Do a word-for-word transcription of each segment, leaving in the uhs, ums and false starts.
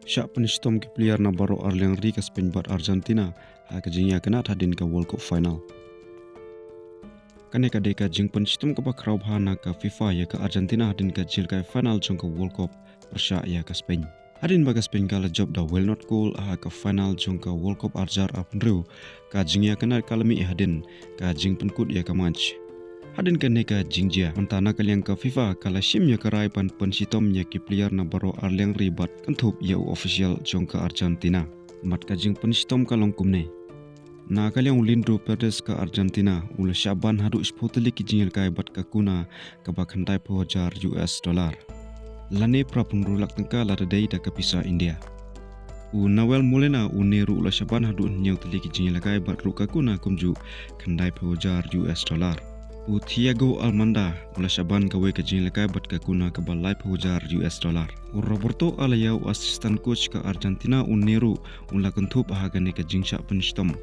Shah pynshitom ki player na baroh arliang ri ka Spain bad Argentina ha ka jingïakynad hadien ka World Cup final. Kane ka dei ka jingpynshitom kaba khraw bha na ka FIFA ïa ka Argentina hadien ka jingïalehkai final jong ka World Cup pyrshah ïa ka Spain. Hadien ba ka Spain ka la jop da well not goal ha ka final jong ka World Cup arhajar arphew hynriew, ka jingïakynad ka la mih hadien ka jingpynkut ïa ka match. Hadien kane ka jingjia, mynta na ka liang ka FIFA ka la shim ïa ka rai ban pynshitom ïa ki player na baroh arliang ri bad kynthup ïa u official jong ka Argentina. Bad ka jingpynshitom ka long kumne. Na ka liang u Lindro Paredes ka Argentina, u la shah ban haduh shiphew tylli ki jingïalehkai bad ka kuna kaba khyndaiphew hajar U S dollar, lane phra phew hynriew lak tyngka lada dei da ka pisa India. U Nahuel Molina une ruh u la shah ban haduh hynñiew tylli ki jingïalehkai bad ruh ka kuna kumjuh khyndaiphew hajar U S dollar. U Thiago Almada u la shah ban kawei ka jingïalehkai bad ka kuna kaba laiphew hajar U S dollar. U Roberto Alaya, u assistant coach ka Argentina, une ruh u la kynthup ha kane ka jingshah pynshitom.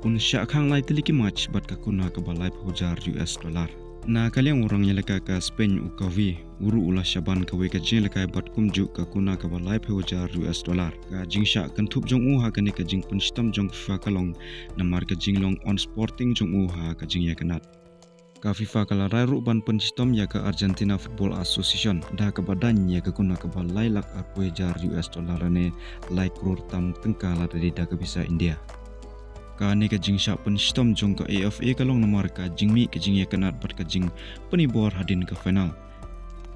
Un shah khang lai tylli ki match bad ka kuna kaba laiphew hajar U S dollar. Na ka liang u rangïalehkai ka Spain u Gavi, u ruh u la shah ban kawei ka jingïalehkai bad kumjuh ka kuna kaba laiphew hajar U S dollar. Ka jingshah kynthup jong u ha kane ka jingpynshitom jong ka FIFA ka long namar ka jinglong unsporting jong u ha ka jingïakynad. Ka FIFA ka la rai ruh ban pynshitom ïa ka Argentina Football Association da kaba daiñ ïa ka kuna kaba lai lak arphew hajar U S dollar lane lai klur tam tyngka lada dei da ka pisa India. Kane ka jingshah pynshitom jong ka A F A ka long namar ka jingmih ka jingïakynad bad ka jingpynibor hadien ka final,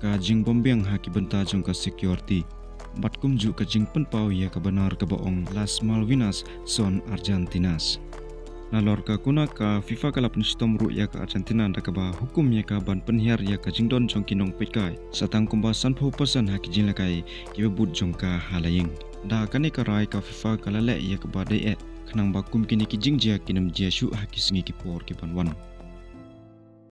ka jingbymbiang ha ki bynta jong ka security, bad kumjuh ka jingpynpaw ïa ka banner kaba ong Las Malvinas son Argentinas. Nalor ka kuna, ka FIFA ka la pynshitom ruh ïa ka Argentina da kaba hukum ïa ka ban pynhiar ïa ka jingdon jong ki nongpeitkai sa tang kumba sanphew percent ha ki jingïalehkai kiba bud jong ka ha la ïing. Da kane ka rai ka FIFA ka la leh ïa kaba dei eh, khnang ba kum kine ki jingjia kin ym jia shuh ha ki sngi ki por ki ban wan.